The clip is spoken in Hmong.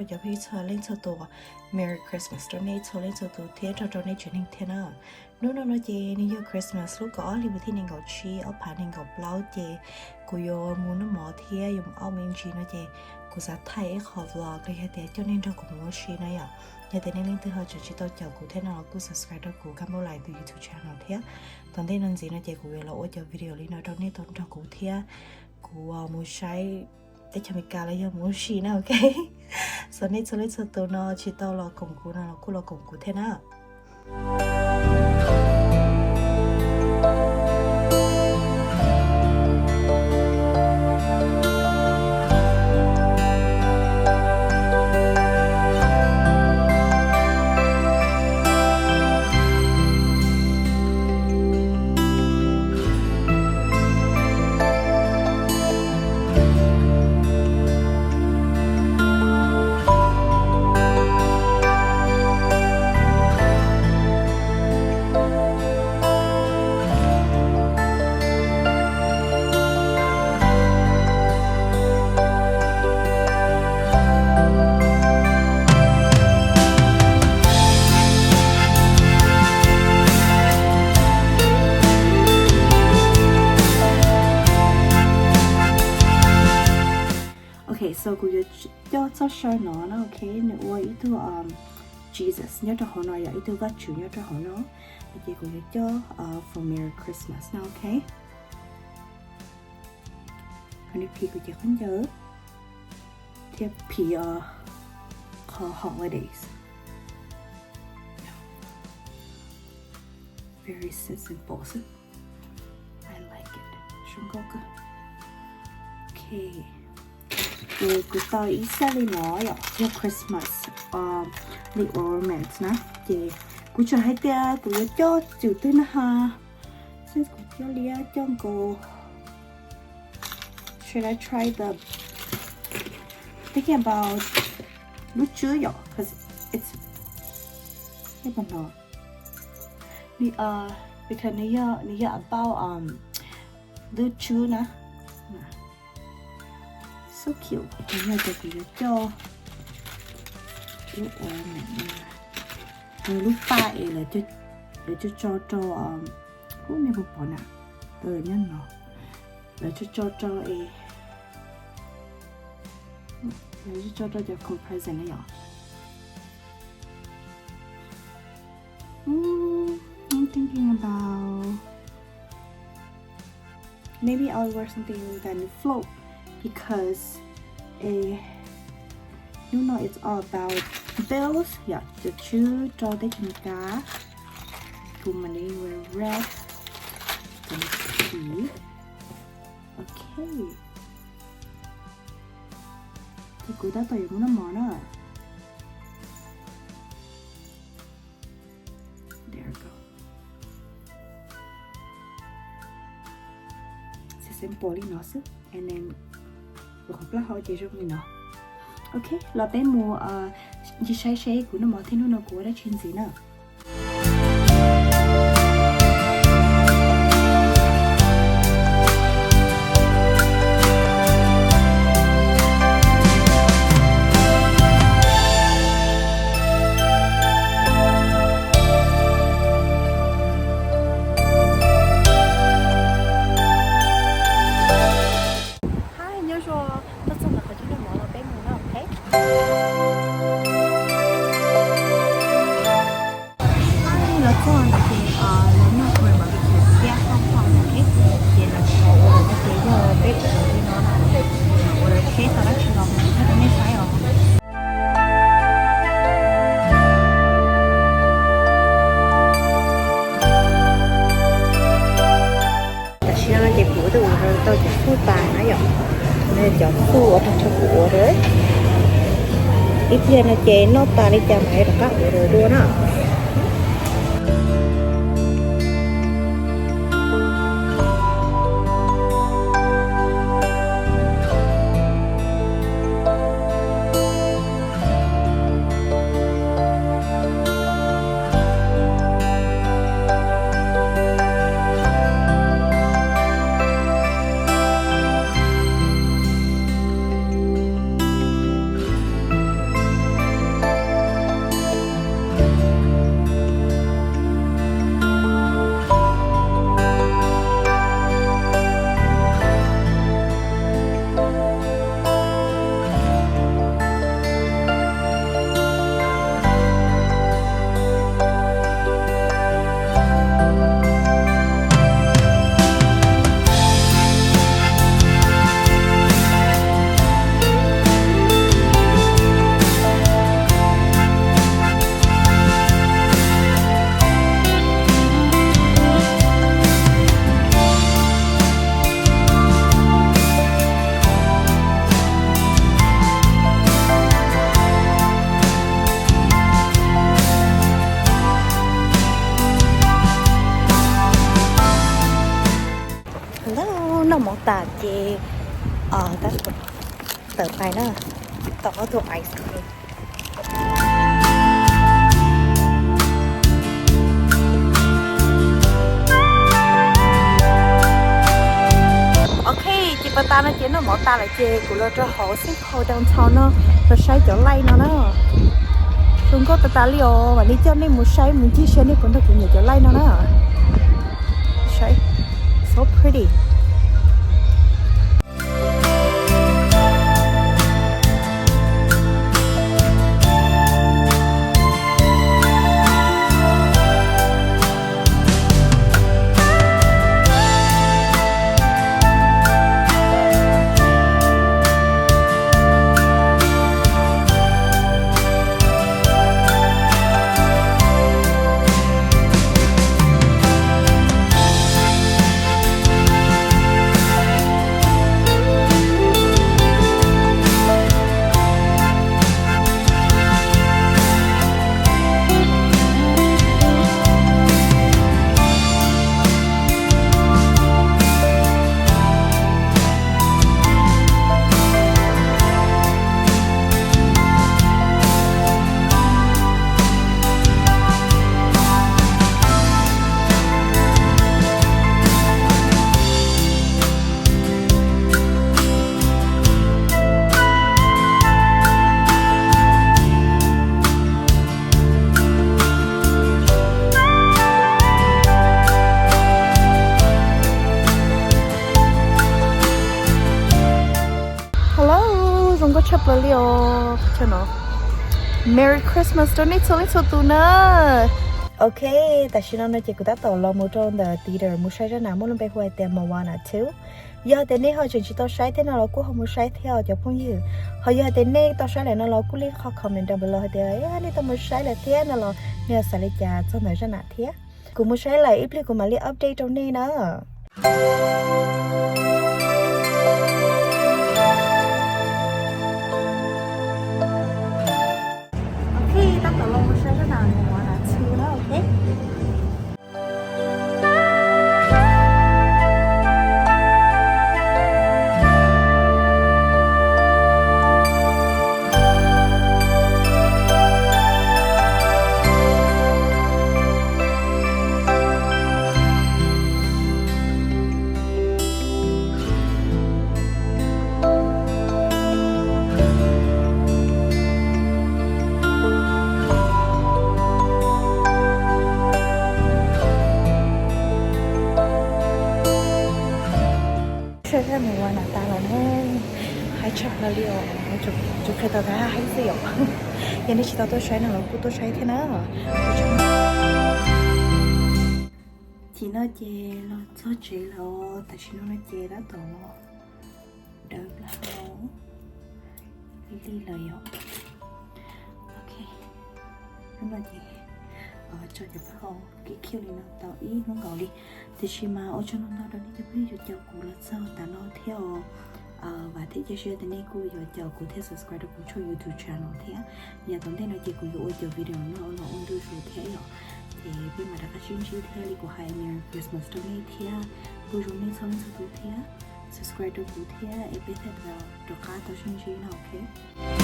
Cov phooj ywg txhua leej txhua tus, Merry Christmas rau nej txhua leej txhua tus thiab nrog rau nej tsev neeg thiab na. Hnub no no ces nws yog Christmas lub kaum ob hli vas thib nees nkaum tsib ob phav nees nkaum plaub ces kuv yuav mus noj mov thiab yuav mus auj me ntsis no ces kuv xav thaij ib qho vlog los yog tias coj nej nrog kuv mus ua si na yom. Yog tias nej leej twg ho tseem tsis tau caum kuv thiab no los kuj subscribe rau kuv Kab Npauj Lais tus YouTube channel thiab. Tom ntej no ntxiv no ces kuv yuav los ua cov video li no rau nej tau nrog kuv thiab kuv mus saib teb chaws Amelikas los yog mus ua si na, ok. Xav nej txhua leej txhua tus no tsis tau los koom kuv no los kuj los koom kuv thiab na. Ok, so kuv yuav coj txoj saw no na, ok, nws ua ib tug Jesus nyob rau hauv no, yog ib tug Vajtswv nyob rau hauv no, ces kuv yuav coj for Merry Christmas na, ok. Qhov no phim kuv cev khaub ncaws thiab phim qhov holidays. Very simple xwb. I like it. Zoo nkauj kawg. Ok. Ces kuv tau ib set li no yom, yog Christmas li ornaments na. Ces kuv tseem hais tias kuv yuav coj cwm twg na ha. Since kuv coj liab coj nkaus. Should I try the, thinking about lub tswb yom, cause it's, because nws yog, nws yog about lub tswb na. So cute. Nws yog tias kuv yuav coj lub, lub paj es lawv coj tso rau, ub nej puas pom na, nyob no, lawv tso tso rau es, lawv tso tso rau cov khoom present na yom. Mm, I'm thinking about maybe I'll wear something that will float because eh, hnub no it's all about bills, yom, cov tswb rau teb chaws Amelikas. Kuv mam li wear red, cov no khib. Ok. Ces kuv tab tom yuav mus noj mov na. There we go. Simple li no xwb. And then ua qhov plaub hau ces zoo li no. Ok, los peb mus ncig saib seb kuv noj mov thiab hnub no kuv ua dab tsi ntxiv na. Hi, nyob zoo, tuaj txog ntawm qhov chaw noj mov los peb mus na, ok? Hi, los txog ntawm ces lawv noj barbecue thiab hot pot, ok? Ces lawv tsis tau ua lawm ces yog peb ua li no na, ua lawv tsheb tau dab tsi los mus rau nej saib os. Tam sim no ces kuv twb ua tau cov food tas na yom. Cov food uas tag nrho kuv ua lawm, ib pliag no ces noj tas li cas mam rov qab ua dua na. Hello, noj mov tas ces tab tom tawm pais na, tau ob tug ice cream. Ok, ces pas tas no ces noj mov tas lawm ces kuv los rau hauv Saint Paul downtown no los saib cov light no na. Zoo nkauj tas tas li os, mam li coj nej mus saib mus ncig saib nej puas nrog kuv nyiam cov light no na. Saib, so pretty. Hello, zoo nkauj tshaj plaws li os. Merry Christmas rau nej txhua leej txhua tus na. Ok, tam sim no no ces kuv tab tom los mus rau ntawm theater mus saib zaj nam muaj lub npe hu hais tias Moana two. Yog hais tias nej ho tseem tsis tau saib thiab no los kuj ho mus saib thiab os cov phooj ywg. Ho yog hais tias nej tau saib lawm no los kuj leave qhov comment down below hais tias nej tau mus saib lawm thiab no los nej ho xav li cas txog ntawm zaj nam thiab. Kuv mus saib lawm ib pliag kuv mam li update rau nej na. Ok, tab tom los mus saib zaj nam Moana two na, ok. Saib zaj Moana tas lawm na, haib tshaj plaws li os, tsuas qhia tau tas haib xwb yom. Yog nej tsis tau tuaj saib no los kuj tuaj saib thiab na. Ces no ces los txog tsev lawm, tam sim no no ces tab tom dawb plab hau li lawm yom. Ok, hnub no ces tso cov plab hau kev khiav li no tau ib hnub nkaus li. Tiam sis mas ua tsaug ntau ntau rau nej cov phooj ywg caum kuv los txog tas no thiab os. Vam thiab cia siab tias nej kuj yuav caum kuv thiab subscribe rau kuv tshooj YouTube channel thiab. Yav tom ntej no ces kuv yuav ua cov video no los ua ntu zus thiab yom. Ces peb mam rov qab sib ntsib thiab li kuv hais Merry Christmas rau nej thiab, npau suav nej txhua leej txhua tus thiab, subscribe rau kuv thiab es peb thiaj rov qab tau sib ntsib no, ok.